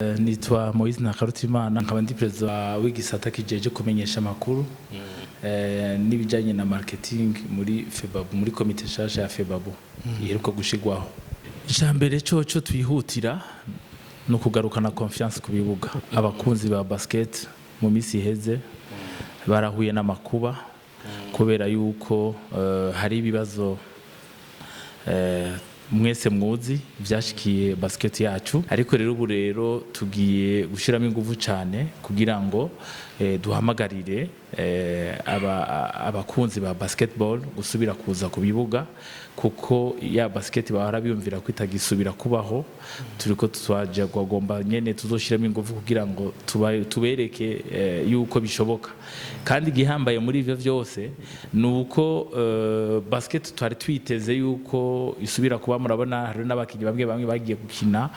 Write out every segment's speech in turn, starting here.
Nitwa Moise Ntakarutimana, nkaba ndi perezida w'igisata kijeje kumenyesha amakuru n'ibijanye na marketing muri FEBABU, muri komite nshasha ya FEBABU iheruka gushirwaho. Icambere coco twihutira ni ukugarukana confiance ku bibuga. Abakunzi ba basket mu misi iheze barahuye n'amakuba kubera yuko hari ibibazo mwese mwuzi vyashikiye basket yacu. Ariko rero ubu rero tugiye gushiramo inguvu cyane kugira ngo duhamagarire abakunzi ba basketball gusubira kuza ku bibuga, kuko ya basket bahora biyumvira ko itagisubira kubaho. Turiko twaje gwagomba nyene tuzoshiramo inguvu kugira ngo tubereke yuko bishoboka. Kandi igihambaye muri ivyo vyose ni uko basket twari twiteze yuko isubira kuba. Murabona hari n'abakinyi bamwe bamwe bagiye gukina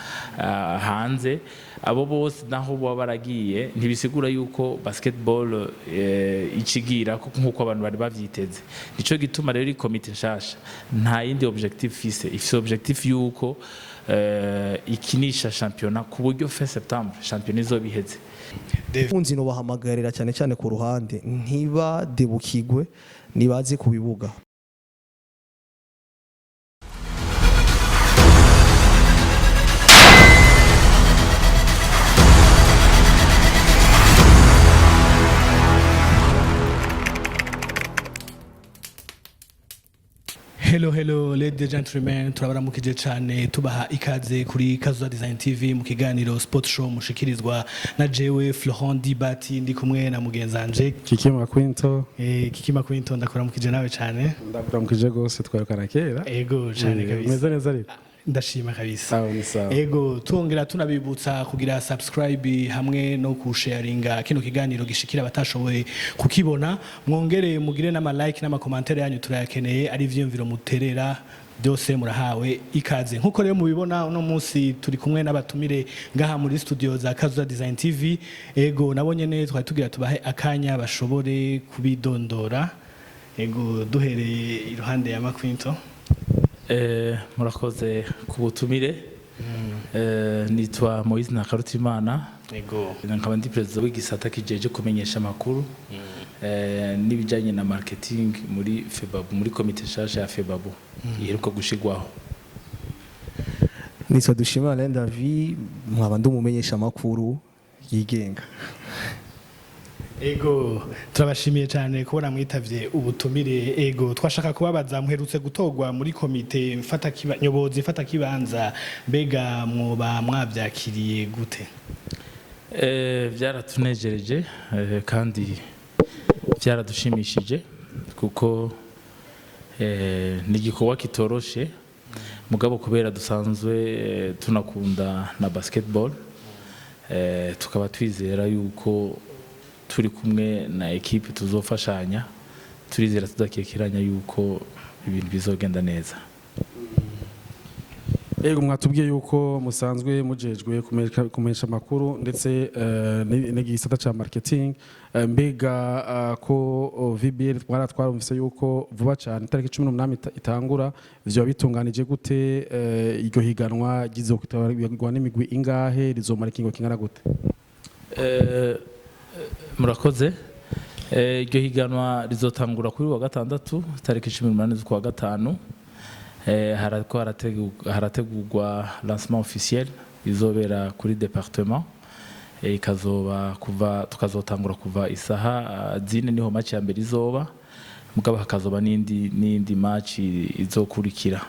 hanze. Abo bose naho baba baragiye, ntibisigura yuko basketball ikigira nkuko abantu bari bavyiteze. Nico gituma rero ikomite nshasha nta yindi objectif ifise objectif yuko ikinisha championnat ku buryo fin septembre championnat izoba iheze. Abakunzi nobahamagarira cyane cyane ku ruhande ntibadebukigwe, nibaze ku bibuga. Hello, hello, ladies and gentlemen, turabaramukije cyane, tubaha ikaze kuri Kazuza Design TV mu kiganiro Sport Show mushikirizwa na jewe Florent Dibati, ndi kumwe na mugenzanje Kikima Quinto. Kikima Quinto, ndakuramukije nawe cyane. Ndakuramukije gose, twarukana kera. Ego cyane kabisa. Umeze neza ariko? Ndashima kabisa. Sawa, ni sawa. Ego, twongera tunabibutsa kugira subscribe hamwe no kusharinga kino kiganiro gishikira abatashoboye kukibona. Mwongere mugire n'ama like n'ama commentaire yanyu, turayakeneye, ari ivyiyumviro muterera byose, murahawe ikaze. Nkuko rero mubibona, uno munsi turi kumwe n'abatumire ngaha muri studio za Kazuza Design TV. Ego, nabo nyene twari tugira tubahe akanya bashobore kubidondora. Ego, duhereye iruhande ya Makwinto. Murakoze ku butumire. Nitwa Moise Ntakarutimana, nkaba ndi perezida w'igisata kijeje kumenyesha amakuru n'ibijanye na marketing muri FEBABU, muri komite nshasha ya FEBABU iheruka gushirwaho. Nitwa Dushima Alain David, nkaba ndi umumenyesha amakuru yigenga. Ego, turabashimiye cyane kubona mwitavye ubutumire. Ego, twashaka kubabaza, muherutse gutorwa muri komite nyobozi mfatakibanza, mbega mwoba mwavyakiriye gute? Byaratunejereje kandi byaradushimishije, kuko ni igikorwa kitoroshe. Mugabo kubera dusanzwe tunakunda na basketball, tukaba twizera yuko turi kumwe na ekipe tuzofashanya, turizera tudakekeranya yuko ibintu bizogenda neza. Ego, mwatubwiye yuko musanzwe mujejwe kumenyesha amakuru ndetse n'igisata ca marketing. Mbega ko VBL twara twarumvise yuko vuba cyane itariki 18 itangura, vyoba bitunganije gute? Iryo higanwa rizokwitabirwa n'imigwi ingahe? Rizomara ikingo kingana gute? Murakoze. Iryo higanwa rizotangura kuri wa gatandatu tariki 18 z'ukwa gatanu. Harako harategurwa lancement officiel izobera kuri département. Ikazoba kuva, tukazotangura kuva isaha 4, niho match ya mbere izoba, mugabo hakazoba n'indi match izokurikira.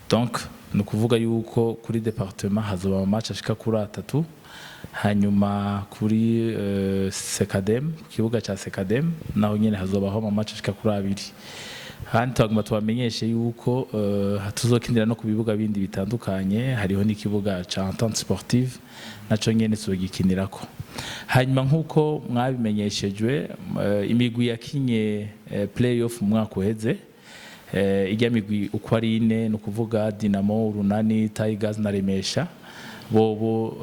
Donc ni ukuvuga yuko kuri département hazoba ama match ashika kuri atatu, hanyuma kuri Sekadem, ku kibuga ca Sekadem naho nyene hazobaho ama match ashika kuri abiri. Kandi twagomba tubamenyeshe yuko tuzokinira no ku bibuga bindi bitandukanye, hariho n'ikibuga ca Entente Sportive, naco nyene tuzogikinirako. Hanyuma nk'uko mwabimenyeshejwe, imigwi yakinye play-off mu mwaka uheze, ijya migwi uko ari ine, ni ukuvuga Dinamo, Urunani, Tigers na Remesha, bobo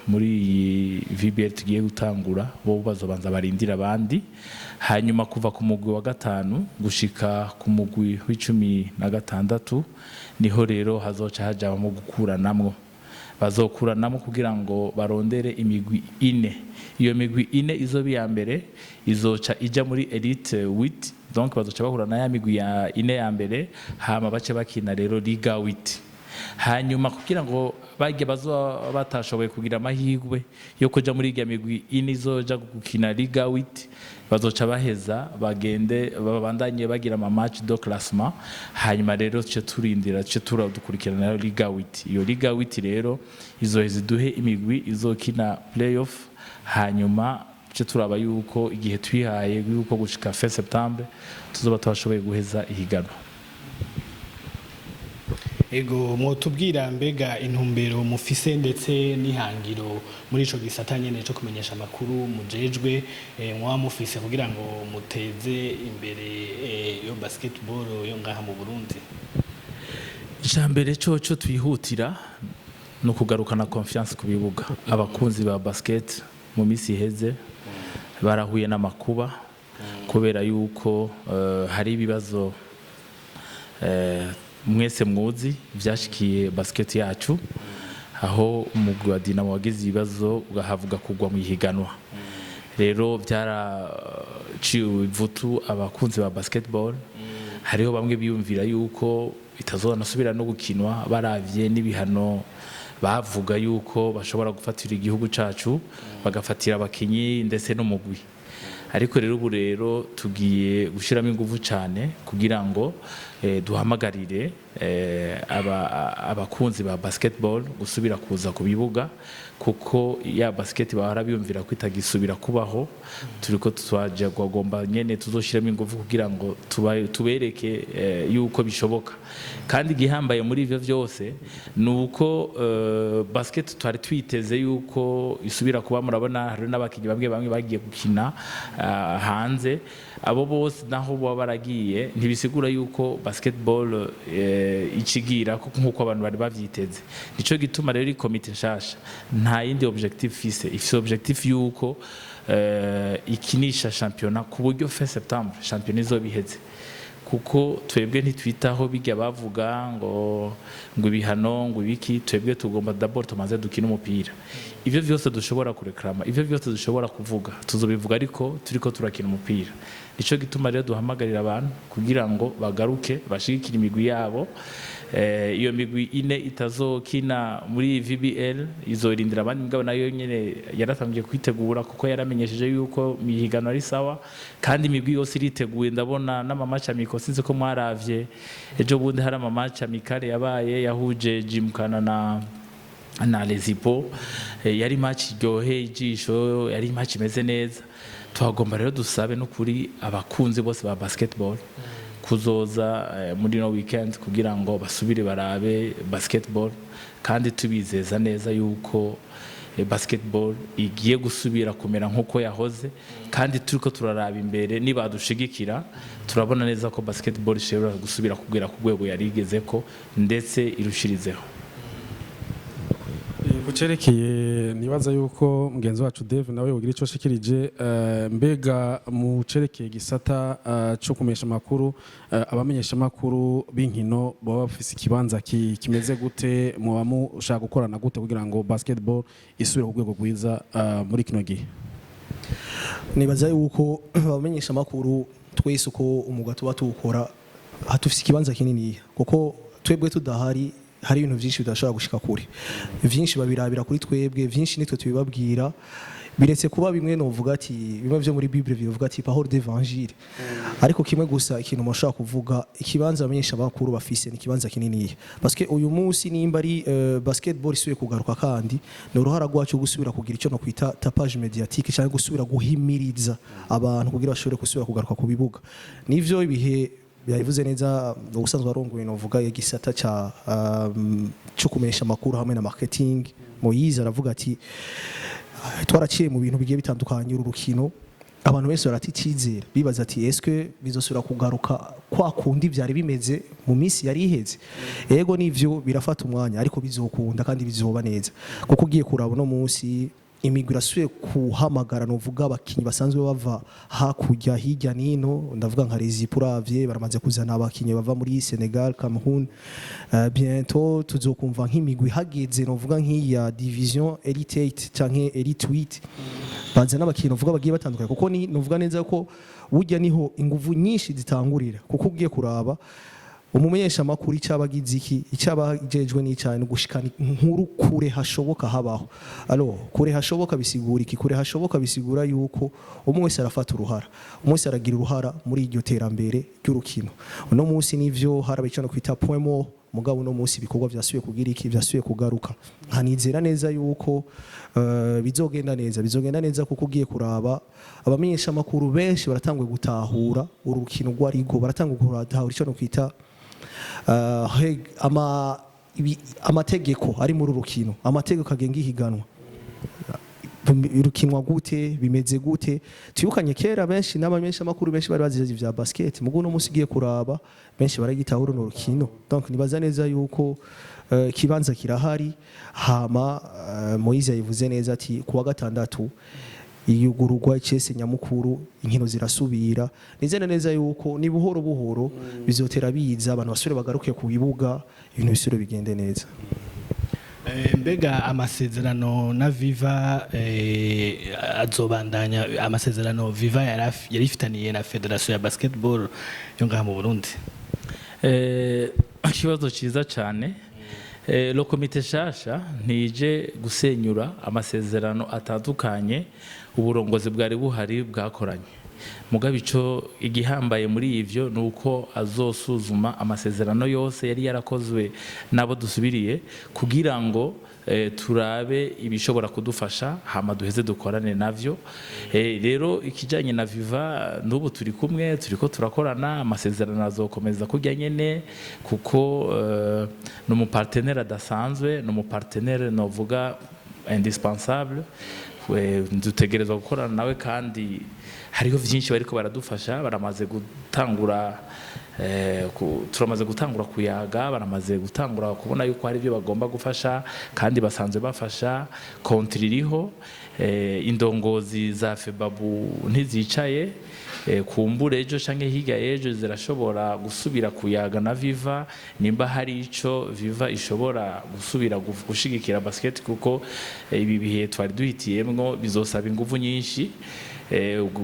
muri iyi VBL tugiye gutangura bobo bazobanza barindira abandi. Hanyuma kuva ku mugwi wa gatanu gushika ku mugwi w'icumi na gatandatu niho rero hazoca hajamwo gukuranamwo. Bazokuranamo kugira ngo barondere imigwi ine. Iyo migwi ine izoba iya mbere izoca ija muri élite 8, donc bazoca bahura na ya migwi ya ine ya mbere, hama bace bakina rero Liga 8. Hanyuma kugira ngo bajye bazoba batashoboye kugira amahirwe yo kuja muri irya migwi ine izoja gukina Liga 8, bazoca baheza bagende babandanye bagira ama match de classement. Hanyuma rero tuce turindira, tuce turadukurikirana Liga 8. Iyo Liga 8 rero izoheza iduhe imigwi izokina playoff. Hanyuma tuce turaba yuko igihe twihaye yuko gushika fin septembre tuzoba twashoboye guheza ihiganwa. Ego, mwotubwira mbega intumbero mufise ndetse n'ihangiro muri ico gisata nyene co kumenyesha amakuru mujejwe, mwaba mufise kugira ngo muteze imbere yo basketball yo ngaha mu Burundi? Icambere coco twihutira ni ukugarukana confiance ku bibuga. Abakunzi ba basket mu minsi iheze barahuye n'amakuba kubera yuko hari ibibazo mwese mwuzi vyashikiye basket yacu, aho umugwi wa Dinamo wagize ibibazo ugahavuga kugwa mu ihiganwa. Rero byaraciwe ivutu abakunzi ba basketball. Hariho bamwe biyumvira yuko itazonasubira no gukinwa, baravye n'ibihano bavuga yuko bashobora gufatira igihugu cacu, bagafatira abakinyi ndetse n'umugwi. Ariko rero ubu rero tugiye gushyiramo ingufu cyane kugira ngo duhamagarire abakunzi ba basketball gusubira kuza ku bibuga, kuko ya basket bahora biyumvira ko itagisubira kubaho, turiko twaje kugomba nyene tuzoshiramo ingufu kugira ngo tubereke yuko bishoboka. Kandi igihambaye muri ivyo vyose ni uko basket twari twiteze yuko isubira kuba. Murabona hari n'abakinyi bamwe bamwe bagiye gukina hanze. Abo bose naho baba baragiye, ntibisigura yuko basketball ikigira nkuko abantu bari bavyiteze. Nico gituma rero ikomite nshasha nta yindi objectif ifise objectif yuko ikinisha championnat ku buryo fin septembre championnat izoba iheze, kuko twebwe ntitwitaho bijya bavuga ngo ibihano, ngo ibiki. Twebwe tugomba d'abord tumaze dukina umupira. Ivyo vyose dushobora kureklama, ivyo vyose dushobora kuvuga, tuzobivuga ariko turiko turakina umupira. Nico gituma rero duhamagarira abantu kugira ngo bagaruke bashigikire imigwi yabo. Iyo migwi ine itazokina muri VBL izorindira abandi, mugabo nayo nyene yaratangiye kwitegura, kuko yaramenyesheje yuko mihiganwa ari sawa kandi imigwi yose iriteguye. Ndabona n'ama match amicaux, sinzi ko mwaravye ejo bundi hari ama match amical yabaye yahuje Gymkhana na Lezipo. Yari match iryoheye ijisho, yari match imeze neza. Tuhagomba rero dusabe no kuri abakunzi bose ba basketball kuzoza muri no weekend kugira ngo basubire barabe basketball, kandi tubizeza neza yuko basketball igiye gusubira kumera nk'uko yahoze. Kandi turiko turaraba imbere, nibadushigikira, turabona neza ko basketball ishobora gusubira kugera ku rwego yari igezeko, ndetse irushirizeho. Kucerekeye, nibaza yuko mugenzi wacu Dave nawe yogira ico ashikirije. Mbega mu cerekeye gisata co kumesha amakuru, abamenyesha amakuru b'inkino baba bafise ikibanza kimeze gute? Muba mushaka gukorana gute kugira ngo basketball isubire ku rwego rwiza muri kino gihe? Nibaza yuko abamenyesha amakuru twese uko umwuga tuba tuwukora hatufise ikibanza kinini, kuko twebwe tudahari hari ibintu byinshi bidashobora gushika kure. Vyinshi babirabira kuri twebwe, vyinshi nitwe tubibabwira. Biretse kuba bimwe novuga ati bimwe byo muri Bible bivuga ati parole d'évangile. Ariko kimwe gusa, ikintu mushobora kuvuga, ikibanza abamenyesha amakuru bafise ni ikibanza kinini, parce que uyu munsi nimba ari basketball isubiye kugaruka, kandi ni uruhara rwacu gusubira kugira icyo no kwita tapage médiatique, cyangwa gusubira guhimiriza abantu kugira bashobore gusubira kugaruka ku bibuga. Nivyo, ibihe yabivuze neza ubusanzwe arongoye novuga igisata ca cyo kumenyesha amakuru hamwe na marketing, Moyize. Aravuga ati twaraciye mu bintu bigiye bitandukanye. Uru rukino abantu benshi barata icyizere, bibaza ati eske bizosubira kugaruka kwa kundi byari bimeze mu minsi yari iheze? Ego, nivyo, birafata umwanya, ariko bizokunda kandi bizoba neza, kuko ugiye kuraba uno munsi Imigwi irasubiye kuhamagara, novuga abakinyi basanzwe bava hakurya hirya nino. Ndavuga nka Rezipo, uravye baramaze kuzana abakinyi bava muri Senegal, Cameroon. Bientôt tuzokumva nk'imigwi hageze, novuga nk'iya division Elite 8 canke Elite 8, bazana abakinyi novuga bagiye batandukanye, kuko ni novuga neza ko burya niho inguvu nyinshi zitangurira, kuko ugiye kuraba umumenyesha makuru icaba agize iki, icaba ajejwe n'icyayi, ni gushikana inkuru kure hashoboka habaho. Alors kure hashoboka bisigura iki? Kure hashoboka bisigura yuko umwe wese arafata uruhara, umwe wese aragira uruhara muri iryo terambere ry'urukino. Uno munsi nivyo harabe icyo no kwita point mort, mugabo uno munsi ibikorwa vyasubiye kugira iki, vyasubiye kugaruka. Nkanizera neza yuko bizogenda neza, bizogenda neza, kuko ugiye kuraba abamenyesha makuru benshi baratanguye gutahura urukino rwarigo, baratanguye gutahura icyo no kwita amategeko ari muri uru rukino, amategeko agenga ihiganwa, rukinwa gute, bimeze gute. Twibukanye kera benshi n'abamenyesha makuru benshi bari bazi vya basket, mugo uno munsi ugiye kuraba benshi baragitahura runo rukino. Donc nibaza neza yuko ikibanza kirahari. Hama Moise yabivuze neza ati kuwa gatandatu iyugururwa icese nyamukuru, inkino zirasubira. Nizere neza yuko ni buhoro buhoro bizotera biza, abantu basubire bagaruke ku bibuga, ibintu bisubire bigende neza. Mbega amasezerano na Viva azobandanya, amasezerano Viva yari ifitaniye na Fédération ya Basketball yo ngaha mu Burundi? Ikibazo cyiza cyane. Le comité shasha ntije gusenyura amasezerano atandukanye uburongozi bwari buhari bwakoranye, mugabo ico igihambaye muri ivyo ni uko azosuzuma amasezerano yose yari yarakozwe n'abo dusubiriye, kugira ngo turabe ibishobora kudufasha, hama duheze dukorane navyo. Rero ikijanye na Viva, n'ubu turi kumwe, turiko turakorana, amasezerano azokomeza kurya nyene, kuko ni umupartenaire adasanzwe, ni umupartenaire novuga indispensable. Dutegerezwa gukorana nawe, kandi hariho vyinshi bariko baradufasha. Baramaze gutangura, turamaze gutangura kuyaga, baramaze gutangura kubona yuko hari ibyo bagomba gufasha kandi basanzwe bafasha. Contrat iriho, indongozi za FEBABU ntizicaye. Kumbura ejo canke hirya ejo zirashobora gusubira kuyaga na Viva, nimba hari ico Viva ishobora gusubira gushigikira basket, kuko ibi bihe twari duhitiyemwo bizosaba inguvu nyinshi,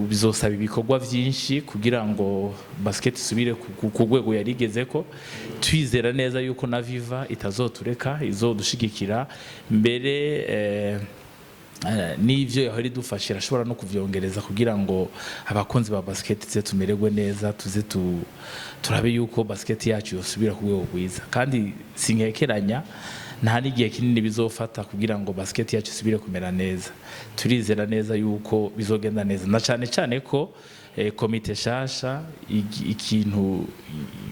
bizosaba ibikorwa vyinshi kugira ngo basket isubire ku rwego yari igezeko. Twizera neza yuko na Viva itazotureka, izodushigikira mbere, n'ivyo yahora idufasha irashobora no kuvyongereza, kugira ngo abakunzi ba basket tuze tumererwe neza, tuze turabe yuko basket yacu yosubira ku rwego rwiza. Kandi sinkekeranya, nta n'igihe kinini bizofata kugira ngo basket yacu isubire kumera neza. Turizera neza yuko bizogenda neza, na cane cane ko komite shasha ikintu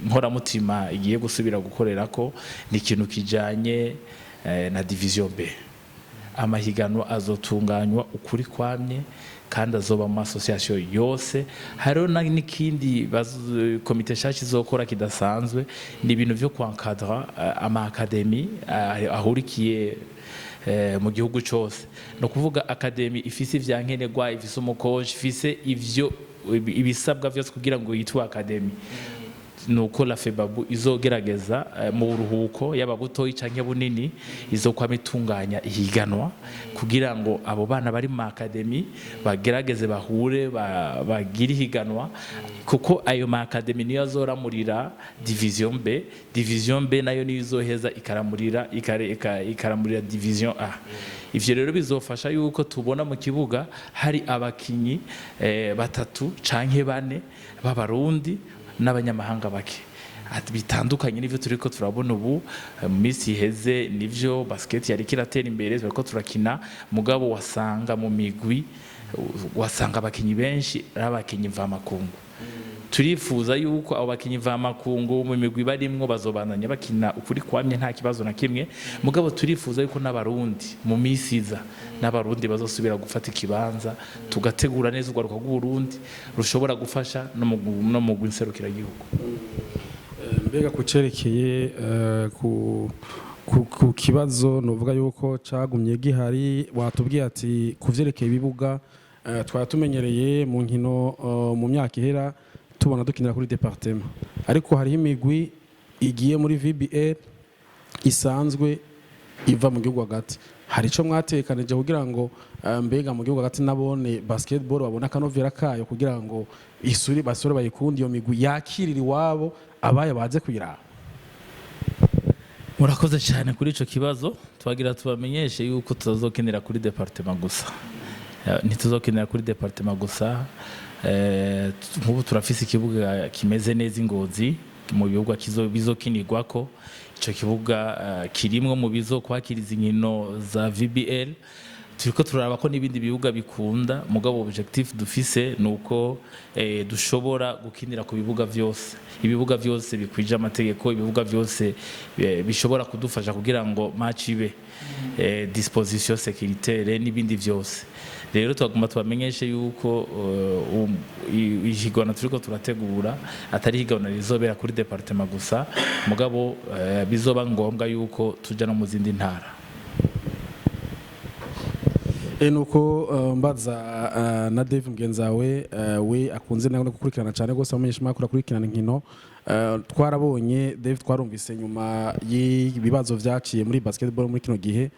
nkoramutima igiye gusubira gukorerako ni ikintu kijanye na division B. Amahiganwa azotunganywa ukuri kwamye kandi azoba mu association yose. Hariho n'ikindi komite nshasha izokora kidasanzwe, ni ibintu vyo kwankadra ama académie ahurikiye mu gihugu cose. No kuvuga académie ifise ivyankenerwa, ifise umukoci, ifise ivyo ibisabwa vyose kugira ngo yitwe académie, nuko la FEBABU izogerageza mu buruhuko yaba butoyi canke bunini izokwama itunganya ihiganwa, kugira ngo abo bana bari mu académie bagerageze bahure, bagire ihiganwa, kuko ayo ma académie niyo azoramurira division B, division B nayo niyo izoheza ikaramurira division A. Ivyo rero bizofasha yuko tubona mu kibuga hari abakinyi batatu canke bane b'Abarundi n'abanyamahanga bake. Ati bitandukanye n'ivyo turiko turabona ubu. Mu minsi iheze nivyo basket yari kiratera imbere, turiko turakina, mugabo wasanga mu migwi wasanga abakinyi benshi ari abakinyi mvamakungu. Turifuza yuko abo bakinyi mvamakungu mu migwi barimwo bazobandanya bakina ukuri kwamye, nta kibazo na kimwe, mugabo turifuza yuko n'Abarundi mu minsi iza n'Abarundi bazosubira gufata ikibanza, tugategura neza urwaruka rw'Uburundi rushobora gufasha no mu nserukiragihugu. Mbega ku cerekeye ku Ku kibazo novuga yuko cagumye gihari, watubwiye ati kuvyerekeye ibibuga, twari tumenyereye mu nkino mu myaka ihera tubona dukinira kuri département, ariko hariho imigwi igiye muri VBL isanzwe iva mu gihugu hagati. Hari ico mwatekanije kugira ngo mbega mu gihugu hagati nabone basketball babone akanovera kayo, kugira ngo isuri basore bayikunde, iyo migwi yakirira iwabo abaye baze kuyiraba? Murakoze cyane kuri ico kibazo. Twagira tubamenyeshe yuko tutazokenera kuri département gusa. Ntituzokenera kuri département gusa. Nk'ubu turafise ikibuga kimeze neza i Ngozi mu bibuga bizokinirwako. Ico kibuga kirimwo mu bizokwakiriza inkino za VBL. Turiko turaraba ko n'ibindi bibuga bikunda, mugabo objectif dufise nuko dushobora gukinira ku bibuga vyose, ibibuga vyose bikwije amategeko, ibibuga vyose bishobora kudufasha kugira ngo match ibe, disposition sécuritaire n'ibindi vyose. Rero twagomba tubamenyeshe yuko ihiganwa turiko turategura atari ihiganwa rizobera kuri département gusa, mugabo bizoba ngombwa yuko tuja no mu zindi ntara. Nuko mbaza na Dave mugenzi wawe, we akunze nawe no gukurikirana cyane rwose amenyesha makuru, akurikirana inkino. Twarabonye Dave, twarumvise nyuma y'ibibazo vyaciye muri basketball muri kino gihe,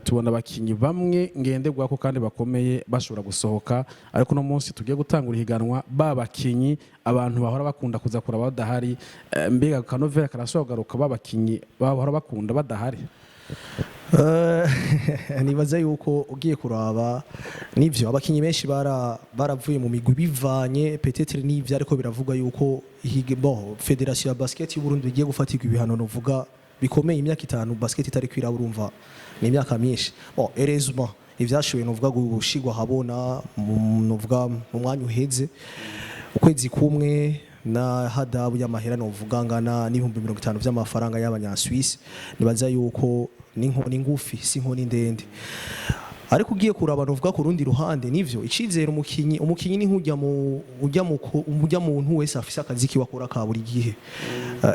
tubona abakinyi bamwe ngenderwako kandi bakomeye bashobora gusohoka, ariko no munsi tugiye gutangura ihiganwa, ba bakinyi abantu bahora bakunda kuza kuraba badahari, mbega kanovera karashobora kugaruka, ba bakinyi bahora bakunda badahari? Nibaza yuko ugiye kuraba nivyo, abakinyi benshi baravuye mu migwi bivanye peut-être n'ivyo, ariko biravuga yuko bon, fédération ya basket y'u Burundi igiye gufatirwa ibihano novuga bikomeye, imyaka 5 basket itari kwira, urumva ni imyaka myinshi. Bon, heureusement ivyashoboye novuga gushigwa habona novuga mu mwanya uheze, ukwezi kumwe, na hadabu y'amahera novuga ngana n'50,000 vy'amafaranga y'abanya-Suisse. Nibaza yuko ni inkoni ngufi, si inkoni ndende. Ariko ugiye kuraba novuga ku rundi ruhande, nivyo, icizere umukinyi ni nk'ujya mu ujya mu ujya muntu wese afise akazi kiwe akora ka buri gihe.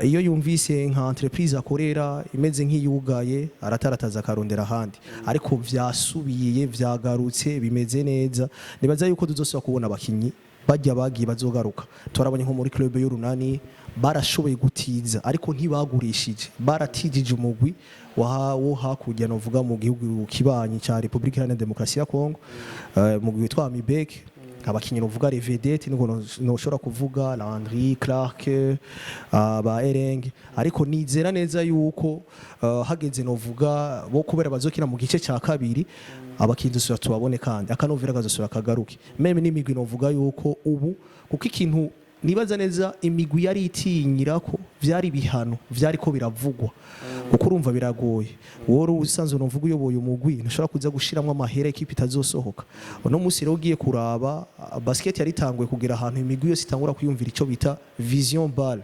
Iyo yumvise nka entreprise akorera imeze nk'iyugaye, aratarataza akarondera ahandi. Ariko vyasubiye vyagarutse bimeze neza. Nibaza yuko tuzosubira kubona abakinyi bajya bagiye bazogaruka. Turabonye nko muri club y'Urunani barashoboye gutiza, ariko ntibagurishije, baratijije umugwi wo hakurya novuga mu gihugu kibanyi ca Republika Iharanira Demokarasi ya Kongo, mugwi witwa Amibek. Abakinyi novuga les vedettes niko noshobora kuvuga Landry Clark, ba Ereng. Ariko nizera neza yuko hageze novuga bo kubera bazokina mu gice cya kabiri, abakinyi dusubira tubabone kandi akanovera kazosubira kagaruke, même n'imigwi novuga yuko ubu, kuko ikintu nibaza neza, imigwi yari itinyira ko vyari bihano vyari ko biravugwa, kuko urumva biragoye, wowe usanzwe unovuga uyoboye umugwi, ntushobora kuza gushiramwo amahera ekipe itazosohoka. Uno munsi rero ugiye kuraba, basket yari itanguye kugera ahantu imigwi yose itangura kwiyumvira ico bita vision BAL.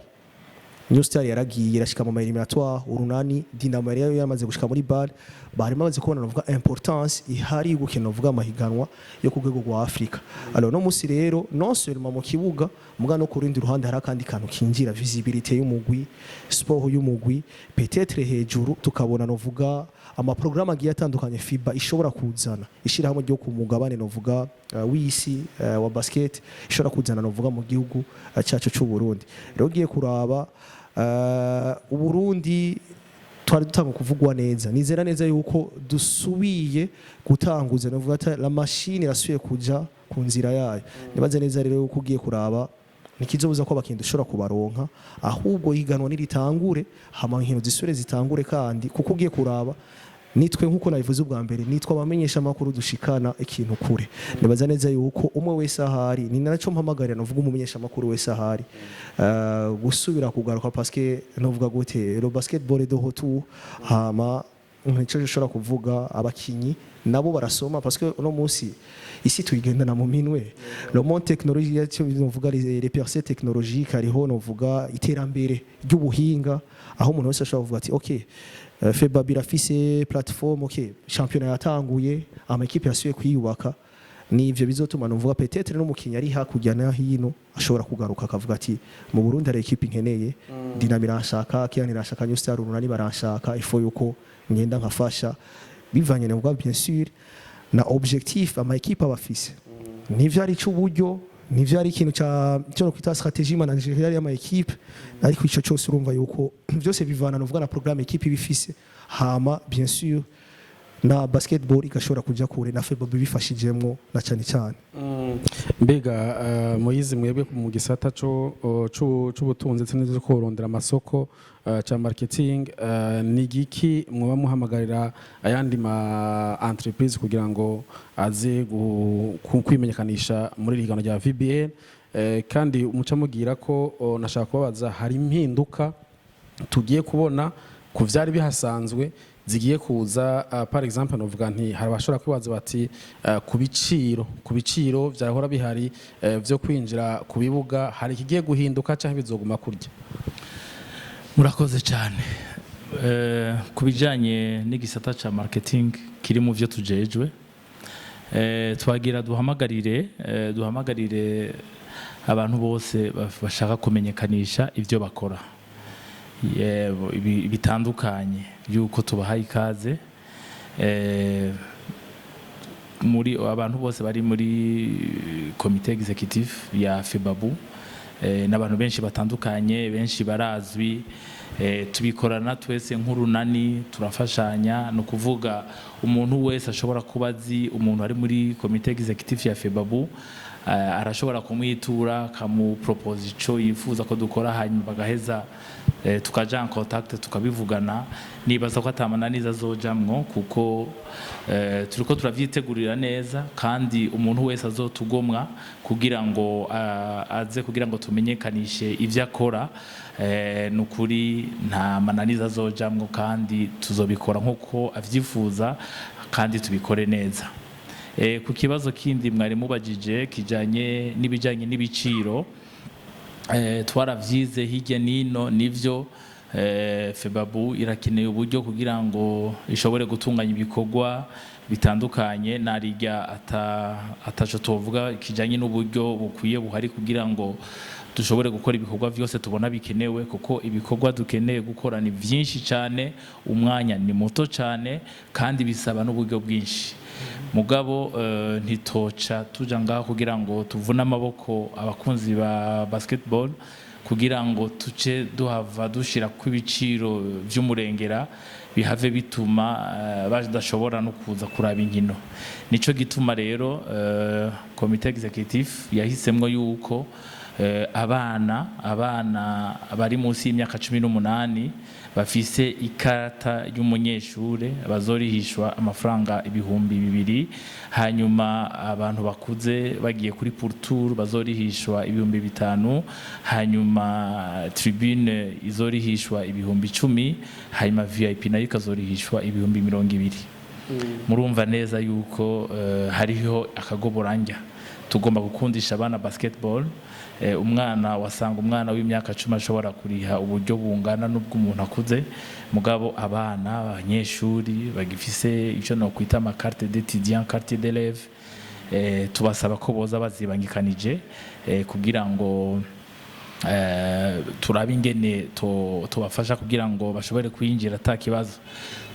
New Star yaragiye irashika mu éliminatoire, Urunani, Dinamo yari yamaze gushika muri BAL, bari bamaze kubona novuga importance ihari yo gukina novuga amahiganwa yo ku rwego rwa Afrika. Alors no musi rero, non seulement mu kibuga, muga no ku rundi ruhande hari akandi kantu kinjira, visibilité y'umugwi, sport y'umugwi, peut-être hejuru tukabona novuga ama programme agiye atandukanye FIBA ishobora kuzana, ishirahamwe ryo ku mugabane novuga w'isi wa basket ishobora kuzana novuga mu gihugu cyacu cy'u Burundi. Rero ugiye kuraba, Uburundi twari dutanga kuvugwa neza. Nizera neza yuko dusubiye gutanguza novuga ati la machine irasubiye kuja ku nzira yayo. Nibaze neza rero yuko ugiye kuraba, ntikizobuza ko abakinyi dushobora kubaronka, ahubwo higanwa niritangure, hama inkino zisubire zitangure. Kandi kuko ugiye kuraba, nitwe nkuko nabivuze ubwa mbere, nitwe abamenyesha amakuru dushikana ikintu kure. Nibaza neza yuko umwe wese ahari, ni naco mpamagarira novuga umumenyesha amakuru wese ahari gusubira kugaruka, parce que novuga gute, le basketball est de retour. Hama nico ushobora kuvuga, abakinyi nabo barasoma, parce que uno munsi isi tuyigendana mu minwe, le monde technologie, cyo novuga les percées technologiques, hariho novuga iterambere ry'ubuhinga, aho umuntu wese ashobora kuvuga ati ok, FEBAB irafise plateforme, ok, championnat yatanguye, ama équipe yasubiye kwiyubaka. Nivyo bizotuma numvuga peut-être n'umukinyi ari hakurya na hino ashobora kugaruka akavuga ati: "Mu Burundi hari équipe nkeneye, Dynamo iranshaka, Kian iranshaka, New Star, Urunani baranshaka, il faut yuko ngenda nkafasha." Bivanye na, bien sûr, na objectif ama équipe abafise, nivyo ari cy'uburyo, nivyo ari ikintu cya cyo no kwita stratégie managériale y'ama équipe. Ariko ico cyose urumva yuko byose bivana nuvuga na programme équipe ibifise, hama bien sûr na basketball igashobora kuja kure na FEBABU bifashijemwo na cyane cyane. Mbega Moyizi, mwebwe mu gisata c'ubutunzi ndetse n'ivyo kurondera amasoko ca marketing, ni giki mwoba muhamagarira ayandi ma entreprise kugira ngo aze kwimenyekanisha muri iri higanwa rya VBL? Kandi muca mubwira ko nashaka kubabaza, hari impinduka tugiye kubona ku vyari bihasanzwe zigiye kuza? Par exemple novuga nti hari abashobora kwibaza bati ku biciro vyahora bihari vyo kwinjira ku bibuga, hari ikigiye guhinduka canke bizoguma kurya? Murakoze cyane. Ku bijyanye n'igisata cya marketing kiri mu byo tujejwe, twagira duhamagarire abantu bose bashaka kumenyekanisha ibyo bakora bitandukanye yuko tubahaye ikaze. Muri abantu bose bari muri comité exécutif ya FEBABU n'abantu benshi batandukanye, benshi barazwi, tubikorana twese nk'urunani, turafashanya. Ni ukuvuga umuntu wese ashobora kuba azi umuntu ari muri comité exécutif ya FEBABU, arashobora kumwitura akamupropose ico yifuza ko dukora, hanyuma bagaheza tukaja en contact, tukabivugana. Nibaza ko atamananiza azojamwo kuko turiko turavyitegurira neza, kandi umuntu wese azotugomwa kugira ngo aze kugira ngo tumenyekanishe ivyo akora, ni ukuri nta mananiza azojamwo, kandi tuzobikora nk'uko avyifuza kandi tubikore neza. Ku kibazo kindi mwari mubajije kijanye n'ibijanye n'ibiciro, twaravyize hirya nino. Nivyo, FEBABU irakeneye uburyo kugira ngo ishobore gutunganya ibikorwa bitandukanye. Narirya ataco tuvuga kijanye n'uburyo bukwiye buhari kugira ngo dushobore gukora ibikorwa vyose tubona bikenewe, kuko ibikorwa dukeneye gukora ni vyinshi cyane, umwanya ni muto cyane, kandi bisaba n'uburyo bwinshi. Mugabo ntitoca tuja ngaho kugira ngo tuvune amaboko abakunzi ba basketball kugira ngo tuce duhava dushira ku ibiciro vy'umurengera bihave bituma badashobora no kuza kuraba inkino. Nico gituma rero comité exécutif yahisemwo yuko abana bari munsi y'imyaka 18 bafise ikarata y'umunyeshure bazorihishwa amafaranga 2000, hanyuma abantu bakuze bagiye kuri pourtour bazorihishwa 5000, hanyuma tribune izorihishwa 10,000, hanyuma VIP nayo ikazorihishwa 20,000. Murumva neza yuko hariho akagoboranja. Tugomba gukundisha abana basketball. Umwana wasanga umwana w'imyaka 10 ashobora kuriha uburyo bungana n'ubw'umuntu akuze, mugabo abana abanyeshuri bagifise icyo no kwita ama carte d'étudiant, carte d'élève, tubasaba ko boza bazibangikanije kugira ngo turabe ingene tubafasha kugira ngo bashobore kwinjira ata kibazo.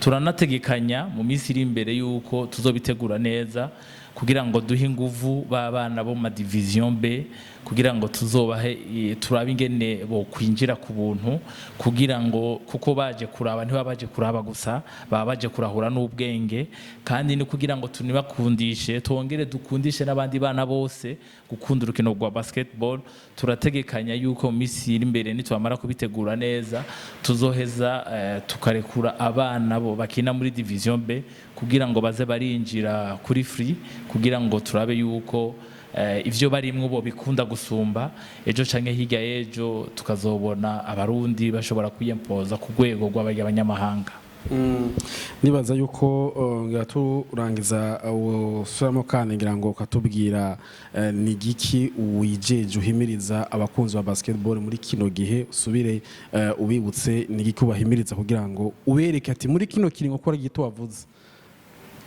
Turanategekanya mu minsi iri imbere yuko tuzobitegura neza kugira ngo duhe inguvu b'abana bo mu division B, kugira ngo tuzobahe turabe ingene bo kwinjira ku buntu, kugira ngo kuko baje kuraba ntibaba baje kuraba gusa, baba baje kurahura n'ubwenge. Kandi ni kugira ngo tunibakundishe, twongere dukundishe n'abandi bana bose gukunda urukino rwa basketball. Turategekanya yuko mu minsi iri imbere nitwamara kubitegura neza tuzoheza tukarekura abana bo bakina muri division B kugira ngo baze barinjira kuri free, kugira ngo turabe yuko ivyo barimwo bo bikunda gusumba. Ejo canke hirya y'ejo tukazobona Abarundi bashobora kwiyempoza ku rwego rw'abanyamahanga. Nibaza yuko ngira turangiza, usubiramo kandi ngira ngo ukatubwira ni igiki wijeje uhimiriza abakunzi ba basketball muri kino gihe. Usubire ubibutse ni igiki ubahimiriza kugira ngo ubereke ati muri kino kiringo ko ari gito wavuze.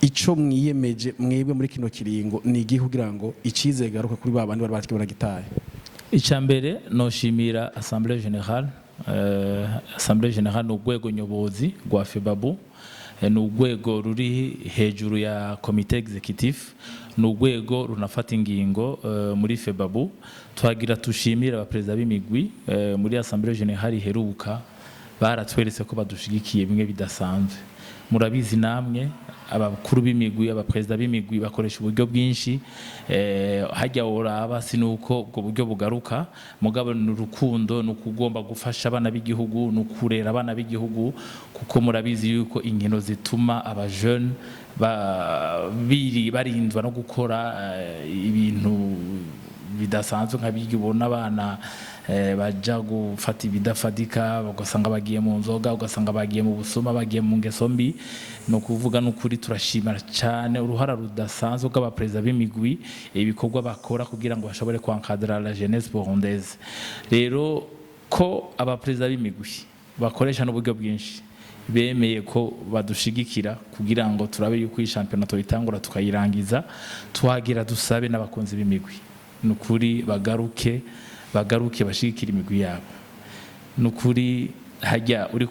Ico mwiyemeje mwebwe muri kino kiringo ni igihe kugira ngo icizere garuka kuri ba bandi bari baragitaye? Icya mbere, noshimira Assemblée Générale. Assemblée Générale ni urwego nyobozi rwa FEBABU, ni urwego ruri hejuru ya comité exécutif, ni urwego runafata ingingo muri FEBABU. Twagira tushimira abaperezida b'imigwi. Muri Assemblée Générale iheruka baratweretse ko badushigikiye bimwe bidasanzwe. Murabizi namwe, abakuru b'imigwi, abaperezida b'imigwi bakoresha uburyo bwinshi. Hajya woraba sinuko ubwo buryo bugaruka, mugabo ni urukundo, ni ukugomba gufasha abana b'igihugu, ni ukurera abana b'igihugu, kuko murabizi yuko inkino zituma aba jeunes barindwa no gukora ibintu bidasanzwe, nka birya ubona abana baja gufata ibidafatika, ugasanga bagiye mu nzoga, ugasanga bagiye mu busuma, bagiye mu ngeso mbi. Ni ukuvuga n'ukuri turashimira cyane uruhara rudasanzwe rw'abaperezida b'imigwi, ibikorwa bakora kugira ngo bashobore kw encadrer la jeunesse burundaise. Rero ko abaperezida b'imigwi bakoresha n'uburyo bwinshi, bemeye ko badushigikira kugira ngo turabe yuko iyi shampiyona tuyitangura tukayirangiza. Twagira dusabe n'abakunzi b'imigwi, ni ukuri bagaruke, bagaruke bashigikira imigwi yabo. Ni ukuri hajya uri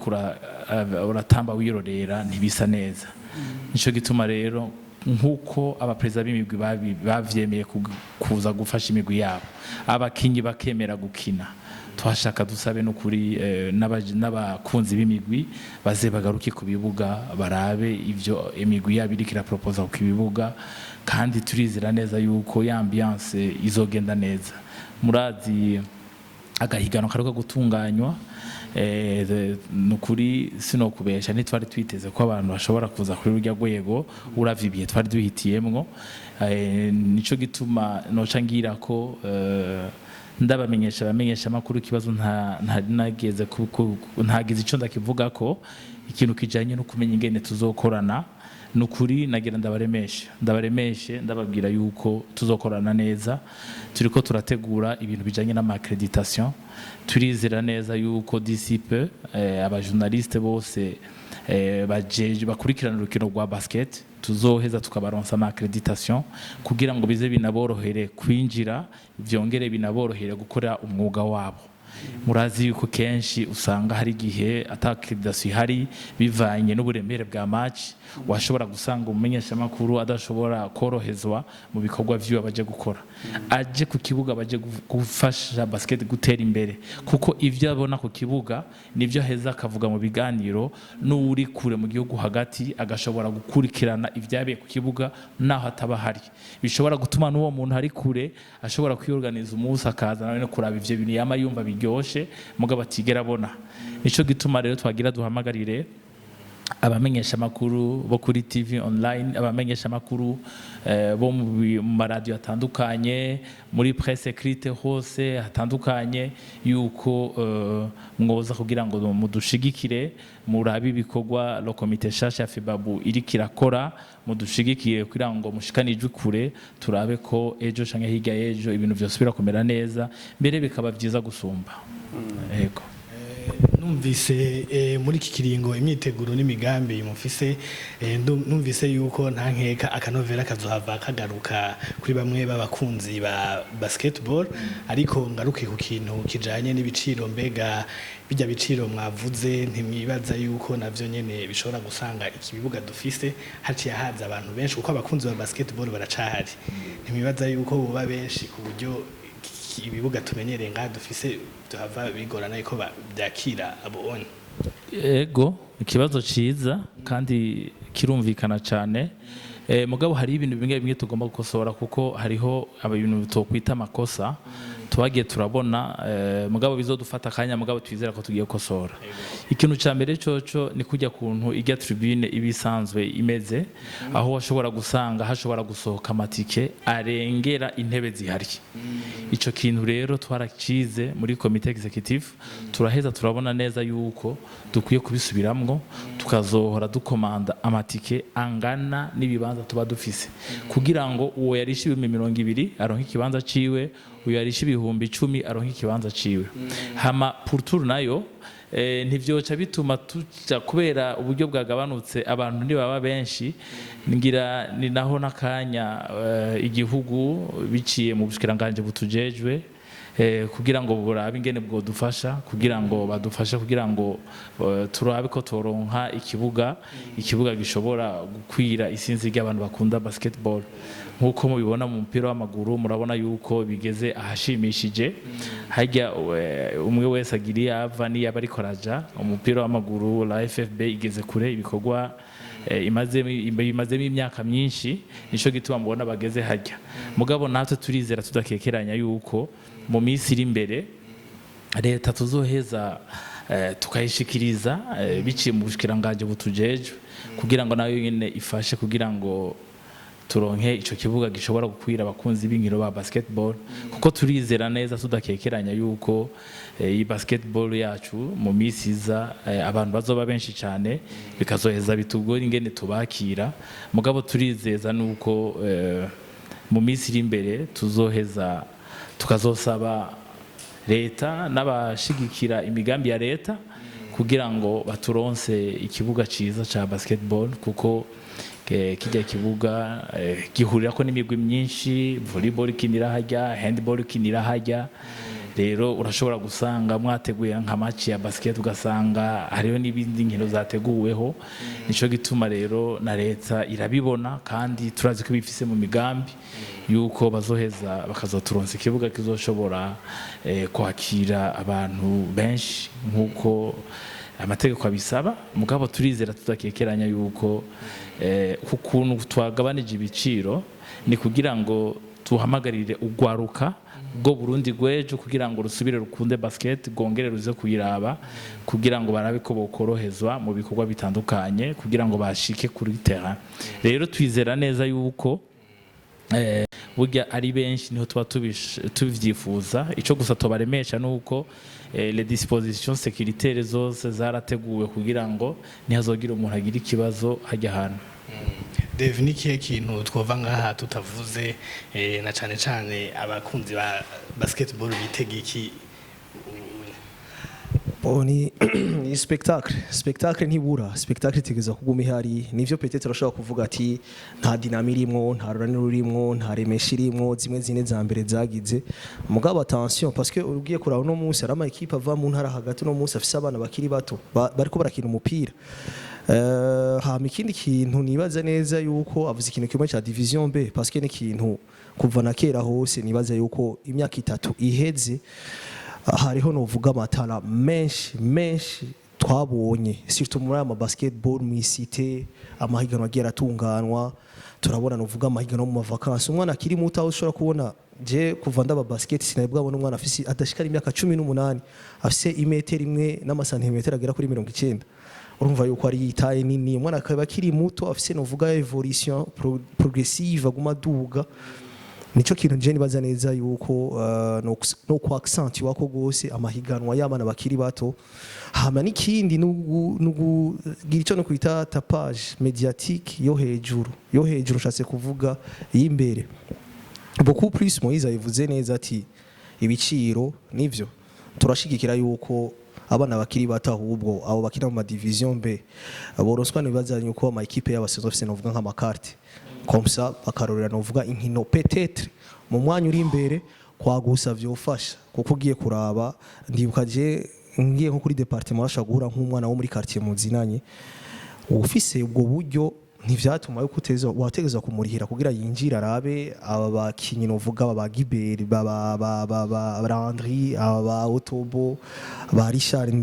uratamba wirorera ntibisa neza. Nico gituma rero, nk'uko abaperezida b'imigwi bavyemeye kuza gufasha imigwi yabo, abakinyi bakemera gukina, twashaka dusabe n'ukuri n'abakunzi b'imigwi baze bagaruke ku bibuga, barabe ivyo imigwi yabo iriko ira proposa ku bibuga. Kandi turizera neza yuko ya ambiance izogenda neza. Murazi agahiganwa karuka gutunganywa, nukuri sinokubesha, ntitwari twiteze ko abantu bashobora kuza kuri rurya rwego, uravye ibihe twari duhitiyemwo. Nico gituma noca ngira ko ndabamenyesha abamenyesha amakuru ikibazo nta nageze ntagize ico ndakivuga ko ikintu kijanye no kumenya ingene tuzokorana. Nukuri nagira ndabaremeshe, ndabaremeshe, ndababwira yuko tuzokorana neza. Turiko turategura ibintu bijanye n'ama accréditation. Turizera neza yuko d'ici peu aba journalistes bose bajeje bakurikirana urukino rwa basket tuzoheza tukabaronsa ama accréditation, kugira ngo bize binaborohere kwinjira, vyongere binaborohere gukora umwuga wabo. Murazi yuko kenshi usanga hari igihe ata accréditation ihari, bivanye n'uburemere bwa match, washobora gusanga umumenyeshamakuru adashobora korohezwa mu bikorwa vyiwe baje gukora, aje ku kibuga, baje gufasha basket gutera imbere, kuko ivyo abona ku kibuga nivyo aheza akavuga mu biganiro n'uri kure mu gihugu hagati, agashobora gukurikirana ivyabiye ku kibuga naho ataba ahari. Bishobora gutuma n'uwo muntu ari kure ashobora kwiyorganiza umunsi akaza nawe no kuraba ivyo bintu yama yumva biryoshe, mugabo atigera abona. Nico gituma rero twagira duhamagarire abamenyesha makuru bo kuri TV online, abamenyesha makuru bo mu maradiyo atandukanye, muri presse écrite hose hatandukanye, yuko mwoza kugira ngo mudushigikire, murabe ibikorwa le comité shasha ya FEBABU iriko irakora, mudushigikire kugira ngo mushikane ijwi kure, turabe ko ejo canke hirya y'ejo ibintu vyosubira kumera neza, mbere bikaba vyiza gusumba. Yego. Numvise muri iki kiringo imyiteguro n'imigambi mufise, numvise yuko nta nkeka akanovera kazohava kagaruka kuri bamwe b'abakunzi ba basketball. Ariko ngaruke ku kintu kijanye n'ibiciro. Mbega bijya biciro mwavuze, ntimwibaza yuko navyo nyene bishobora gusanga iki bibuga dufise haciye haza abantu benshi, kuko abakunzi ba basketball baracahari, ntimwibaza yuko boba benshi ku buryo ibibuga tumenyereye ngaha dufise tuhava bigorana yuko byakira abo onye? Ego, ikibazo ciza kandi kirumvikana cyane. Mugabo hari ibintu bimwe bimwe tugomba gukosora, kuko hariho ibintu tokwita amakosa twagiye turabona, mugabo bizodufata akanya, mugabo twizera ko tugiye gukosora. Ikintu ca mbere coco ni kujya kuntu irya tribune iba isanzwe imeze, aho washobora gusanga hashobora gusohoka amatike arengera intebe zihari. Ico kintu rero twaracize muri comité exécutif, turaheza turabona neza yuko dukwiye kubisubiramwo, tukazohora dukomanda amatike angana n'ibibanza tuba dufise, kugira ngo uwo yarishe 20,000 aronke ikibanza ciwe, uyo yarishe 10,000 aronke ikibanza ciwe. Hama pourtour nayo Ntivyoca bituma tuja kubera uburyo bwagabanutse, abantu ntibaba benshi. Ngira ni naho n'akanya igihugu biciye mu bushikiranganje butujejwe kugira ngo burabe ingene bwodufasha, kugira ngo badufashe, kugira ngo turabe ko toronka ikibuga gishobora gukwira isinzi ry'abantu bakunda basketball. Nk'uko mubibona mu mupira w'amaguru, murabona yuko bigeze ahashimishije hajya umwe wese agira iyo ava n'iyo aba ariko araja. Umupira w'amaguru, la FFB igeze kure ibikorwa imazemo imyaka myinshi, nico gituma mubona bageze hajya. Mugabo natwe turizera tudakekeranya yuko mu minsi iri imbere leta tuzoheza tukayishikiriza biciye mu bushikiranganje butujejwe, kugira ngo nayo nyene ifashe kugira ngo turonke ico kibuga gishobora gukwira abakunzi b'inkino ba basketball, kuko turizera neza tudakekeranya yuko iyi basketball yacu mu minsi iza abantu bazoba benshi cyane, bikazoheza bitugora ingene tubakira. Mugabo turizeza nuko mu minsi iri imbere tuzoheza tukazosaba leta n'abashigikira imigambi ya leta kugira ngo baturonse ikibuga ciza ca basketball, kuko kijya kibuga gihurirako n'imigwi myinshi: volleyball ikinira hajya, handball ikinira hajya. Rero urashobora gusanga mwateguye nka match ya basket, ugasanga hariho n'ibindi nkino zateguweho. Nico gituma rero na leta irabibona, kandi turazi ko bifise mu migambi yuko bazoheza bakazoturonsa ikibuga kizoshobora kwakira abantu benshi nk'uko amategeko abisaba. Mugabo turizera tudakekeranya yuko ku kuntu twagabanije ibiciro ni kugira ngo tuhamagarire ugwaruka bwo Burundi rw'ejo, kugira ngo rusubire rukunde basket, rwongere ruze kuyiraba, kugira ngo barabe ko bokorohezwa mu bikorwa bitandukanye kugira ngo bashike kuri terrain. Rero twizera neza yuko burya ari benshi niho tuba tubivyifuza. Ico gusa tubaremesha nuko les dispositions sécuritaires zose zarateguwe kugira ngo ntihazogira umuntu agira ikibazo hajya ahantu. Dave, ni ikihe kintu twova ngaha tutavuze, na cane cane abakunzi ba basketball bitega iki? Bon, ni spectacle, spectacle ntibura, spectacle itegeza kuguma ihari. Nivyo, peut-être urashobora kuvuga ati nta Dynamo irimwo, nta Runani rurimwo, nta Remesha irimwo, zimwe zine za mbere zagize. Mugabo attention, parce que ugiye kuraba uno munsi hari ama équipe ava mu ntara hagati, uno munsi afise abana bakiri bato bariko barakina umupira. Hama ikindi kintu nibaza neza yuko avuze ikintu kimwe cya division B, parce que ni ikintu kuva na kera hose. Nibaza yuko imyaka 3 iheze hariho novuga amatara menshi menshi twabonye, surtout muri aya ma basketball mu cité, amahiganwa agiye aratunganwa. Turabona novuga amahiganwa mu mavakansi, umwana akiri muto, aho ushobora kubona, je kuva ndaba basket sinari bwabona umwana afise adashikara imyaka 18 afise imetero 1 n'amasantimetero agera kuri 90. Urumva yuko ari taille nini, umwana akaba akiri muto, afise novuga évolution progressive, aguma aduga. Nico kintu je nibaza neza yuko no ku accent wako gose amahiganwa y'abana bakiri bato. Hama n'ikindi nugugira ico no kwita tapage médiatique yo hejuru, yo hejuru nshatse kuvuga y'imbere beaucoup plus. Moïse abivuze neza ati ibiciro nivyo turashigikira yuko abana bakiri bato, ahubwo abo bakina mu madivision B boroswa, nibaza yuko ama équipe y'abasaison afise novuga nk'ama carte comme ça, bakarorera novuga inkino peut-être mu mwanya uri imbere kwagusa vyofasha. Kuko ugiye kuraba, ndibuka je ngiye nko kuri département, urashobora guhura nk'umwana wo muri quartier muzinanye ufise ubwo buryo, ntivyatuma yuko uteza wategeza kumurihira kugira yinjire arabe aba bakinyi novuga aba ba Gibert, ba Landry, aba ba Otobo, ba Richard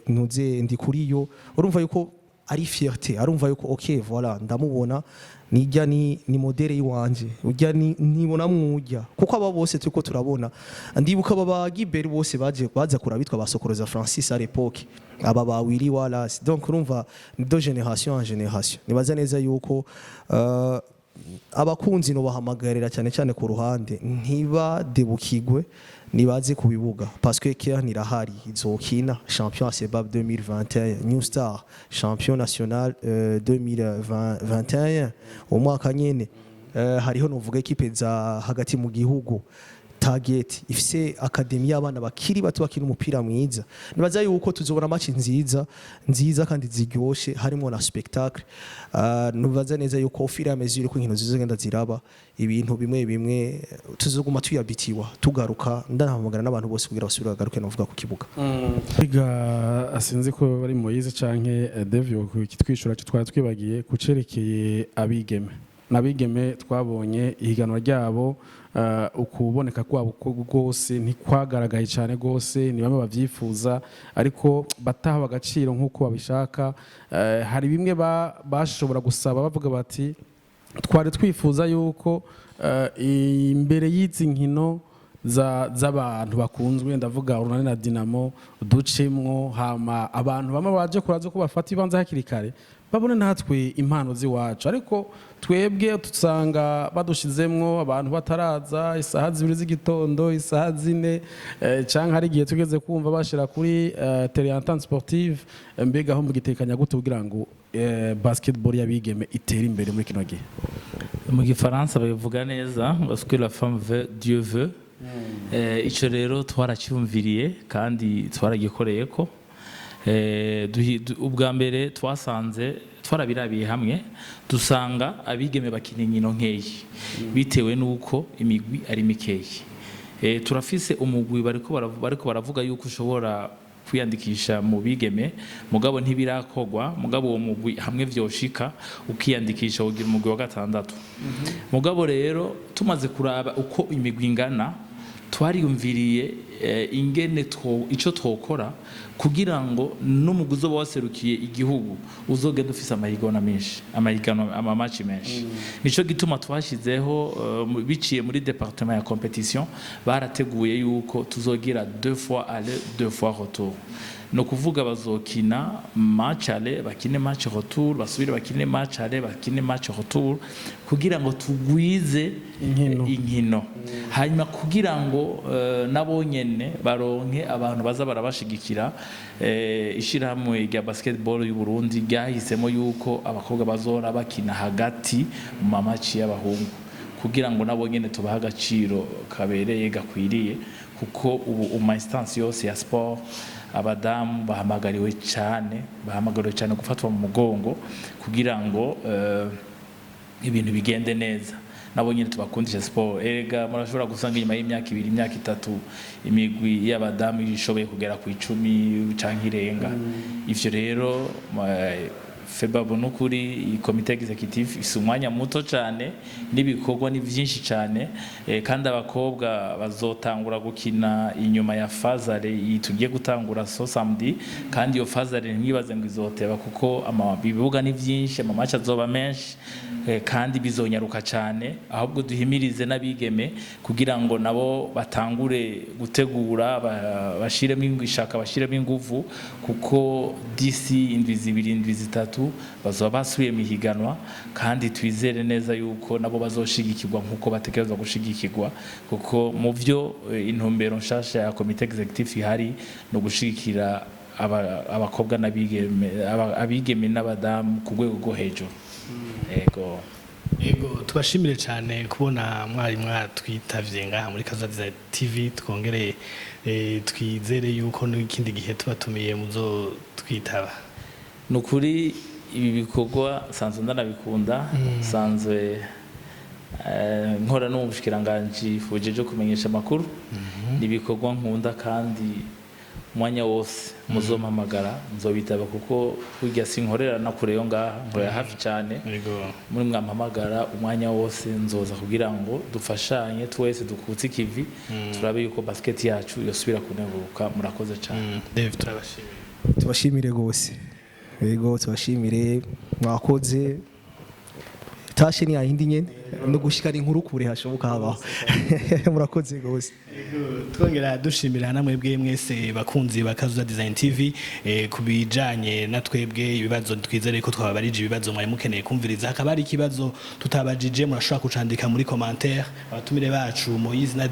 Ntuze Ndikuriyo. Urumva yuko ari fierté, arumva yuko ok, voilà, ndamubona nijya ni modèle yiwanje, ujya ni nibona mwujya, kuko aba bose turiko turabona. Ndibuka aba ba Gibert bose baje baza kurabitwa ba Sokoroza Francis à l'époque, aba ba Willy Wallace. Donc urumva ni de génération en génération. Nibaza neza yuko abakunzi no bahamagarira cyane cyane ku ruhande ntibadebukigwe, nibaze ku bibuga, parce que Kern irahari, izokina champion ACBAB 2021, New Star champion national 2021 umwaka nyene. Hariho novuga équipe za hagati mu gihugu. target, ifise academy y'abana bakiri bato bakina umupira mwiza. Nibaza yuko tuzobona match nziza nziza kandi ziryoshe, harimo na spectacle. Nibaza neza yuko au fur et à mesure ko inkino zizogenda ziraba, ibintu bimwe bimwe tuzoguma tuyabitiwa tugaruka. Ndanahamagara n'abantu bose kugira basubire bagaruke, novuga, ku kibuga. Mbega sinzi ko bari Moyize canke Devio kitwishura cyo twari twibagiye kucerekeye abigeme. N'abigeme twabonye ihiganwa ryabo, ukuboneka kwabo rwose ntikwagaragaye cyane rwose. Ni bamwe bavyifuza ariko bataha agaciro nk'uko babishaka. Hari bimwe bashobora gusaba, bavuga bati twari twifuza yuko imbere y'izi nkino z'abantu bakunzwe, ndavuga Urunani na Dinamo, ducemwo, hama abantu bamwe baje kuraza ko bafata ibanza hakiri kare, babone natwe impano z'iwacu. Ariko twebwe dusanga badushizemwo abantu bataraza isaha 2 z'igitondo, isaha 4, canke hari igihe tugeze kumva bashira kuri terrain entente sportive. Mbega aho mugitekanya gute kugira ngo basketball y'abigeme itere imbere muri kino gihe? Mu gifaransa babivuga neza ngo "ce que la femme veut, Dieu veut". Ico rero twaracyumviriye kandi twaragikoreye ko ubwa mbere twasanze twarabirabiye hamwe, dusanga abigeme bakina inkino nkeyi bitewe n'uko imigwi ari mikeyi. Turafise umugwi bariko baravuga yuko ushobora kwiyandikisha mu bigeme, mugabo ntibirakorwa. Mugabo uwo mugwi hamwe vyoshika ukiyandikisha ugira umugwi wa gatandatu. Mugabo rero tumaze kuraba uko imigwi ingana, twariyumviriye ingene ico twokora kugira ngo n'umugwi uzoba waserukiye igihugu uzogenda ufise amahiganwa menshi, amahiganwa, ama match menshi. Nico gituma twashizeho, biciye muri département ya compétition, barateguye yuko tuzogira deux fois aller, deux fois retour. Ni ukuvuga bazokina match aller, bakine match retour, basubire bakine match aller, bakine match retour, kugira ngo tugwize inkino. Inkino. Hanyuma kugira ngo nabo nyene baronke abantu baza barabashigikira, ishirahamwe rya basketball y'u Burundi ryahisemo yuko abakobwa bazora bakina hagati mu ma match y'abahungu, kugira ngo nabo nyene tubahe agaciro kabereye, gakwiriye, kuko ubu mu instance yose ya sport abadamu bahamagariwe cyane, bahamagariwe cyane gufatwa mu mugongo kugira ngo ibintu bigende neza, nabo nyine tubakundisha siporo. Erega murashobora gusanga inyuma y'imyaka 2, imyaka 3, imigwi y'abadamu ishoboye kugera ku 10 canke irenga. Ivyo rero FEBABU, n'ukuri iyi comité exécutif ifise umwanya muto cyane n'ibikorwa ni byinshi cyane, kandi abakobwa bazotangura gukina inyuma ya phase aller iyi tugiye gutangura ce samedi. Kandi iyo phase aller ntimwibaze ngo izoteba, kuko ibibuga ni byinshi, ama match azoba menshi, kandi bizonyaruka cyane. Ahubwo duhimirize n'abigeme kugira ngo nabo batangure gutegura, bashiremo ishaka, bashiremo inguvu, kuko d'ici indwi 2, indwi 3 bazoba basubiye mu ihiganwa. Kandi twizere neza yuko nabo bazoshigikirwa nk'uko bategerezwa gushigikirwa, kuko mu byo intumbero nshasha ya comité exécutif ihari no gushigikira abakobwa n'abigeme, abigeme n'abadamu ku rwego rwo hejuru. Ego. Ego, tubashimire cyane kubona mwari mwatwitavye ngaha muri Kazoza TV. Twongere twizere yuko n'ikindi gihe tubatumiye muzotwitaba. Ni ukuri ibi bikorwa sanzwe ndanabikunda, sanzwe nkora no mu bushikiranganji bujejwe kumenyesha amakuru. Ni ibikorwa nkunda kandi umwanya wose muzompamagara nzobitaba, kuko burya sinkorera na kure yo ngaha, nkorera hafi cyane. Muri mwampamagara umwanya wose nzoza kugira ngo dufashanye twese, dukutse ikivi, turabe yuko basket yacu yosubira kuneguruka. Murakoze cyane. Dave, turabashimiye. Tubashimire rwose, yego, tubashimire, mwakoze. Tashe ni yayindi nyene, no gushikana inkuru kure hashoboka habaho. Murakoze rwose. Twongera dushimira namwe mwebwe mwese bakunzi ba Kazoza Design TV ku bijanye na twebwe ibibazo, twizere ko twababarije ibibazo mwari mukeneye kumviriza. Hakaba hari ikibazo tutabajije, murashobora kucandika muri commentaire. Abatumire bacu Moise na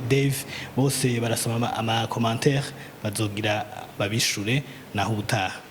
Dave bose barasoma ama commentaire, bazogira babishure. Naho ubutaha.